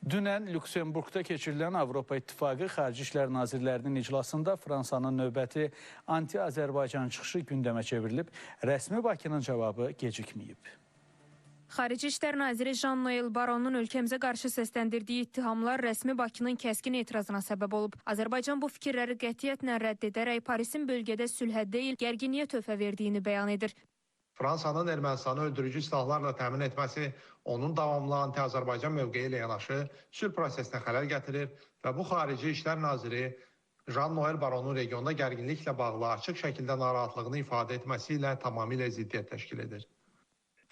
Dünən Lüksemburqda keçirilən Avropa İttifaqı Xarici İşlər Nazirlərinin iclasında Fransanın növbəti anti-Azərbaycan çıxışı gündəmə çevrilib. Rəsmi Bakının cavabı gecikməyib. Xarici İşlər Naziri Jean-Noel Barrot'un ölkəmizə qarşı səsləndirdiyi ittihamlar rəsmi Bakının kəskin etirazına səbəb olub. Azərbaycan bu fikirləri qətiyyətlə rədd edərək Parisin bölgədə sülhə deyil, gərginliyə töhfə verdiyini bəyan edir. Fransanın Ermənistanı öldürücü silahlarla təmin etməsi onun davamlı anti-Azərbaycan mövqeyi ilə yanaşı sülh prosesinə xələl gətirir və bu Xarici İşlər Naziri Jean-Noel Barrot'un regionda gərginliklə bağlı açıq şəkildə narahatlığını ifadə etməsi ilə tamamilə ziddiyyət təşkil edir.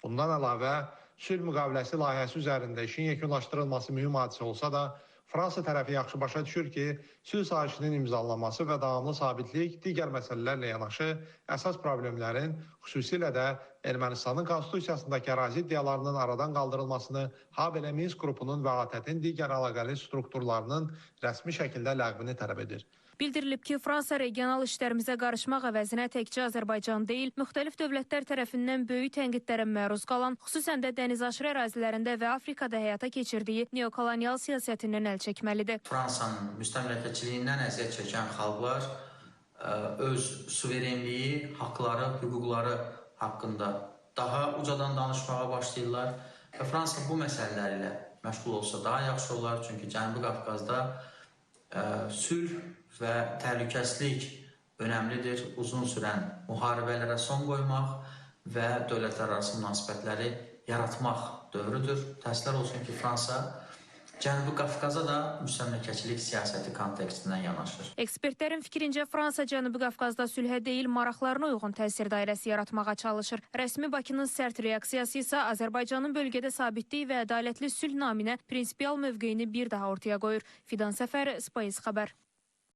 Bundan əlavə, sülh müqaviləsi layihəsi üzərində işin yekunlaşdırılması mühüm hadisə olsa da, Fransa tərəfi yaxşı başa düşür ki, sülh sazişinin imzalanması və davamlı sabitlik digər məsələlərlə yanaşı əsas problemlərin, xüsusilə də Ermənistanın konstitusiyasındakı ərazi iddialarının aradan qaldırılmasını, habelə Minsk qrupunun və ATƏT-in digər əlaqəli strukturlarının rəsmi şəkildə ləğvini tələb edir. Bildirilib ki, Fransa regional işlərimizə qarışmaq əvəzinə təkcə Azərbaycan deyil, müxtəlif dövlətlər tərəfindən böyük tənqidlərə məruz qalan, xüsusən də dənizaşırı ərazilərində və Afrikada həyata keçirdiyi neokolonial siyasətindən əl çəkməlidir. Fransanın müstəmləkəçiliyindən əziyyət çəkən xalqlar öz suverenliyi, haqları, hüquqları haqqında daha ucadan danışmağa başlayırlar və Fransa bu məsələlər ilə məşğul olsa daha yaxşı olar, çünki Cənubi Qafqazda sülh və təhlükəsizlik önəmlidir. Uzun sürən müharibələrə son qoymaq və dövlətlərarası münasibətləri yaratmaq dövrüdür. Təəssüflər olsun ki, Fransa Cənubi Qafqaza da müstəmləkəçilik siyasəti kontekstindən yanaşır. Ekspertlərin fikrincə Fransa Cənubi Qafqazda sülhə deyil, maraqlarına uyğun təsir dairəsi yaratmağa çalışır. Rəsmi Bakının sərt reaksiyası isə Azərbaycanın bölgədə sabitlik və ədalətli sülh naminə prinsipial mövqeyini bir daha ortaya qoyur. Fidan Səfər, Space Xəbər.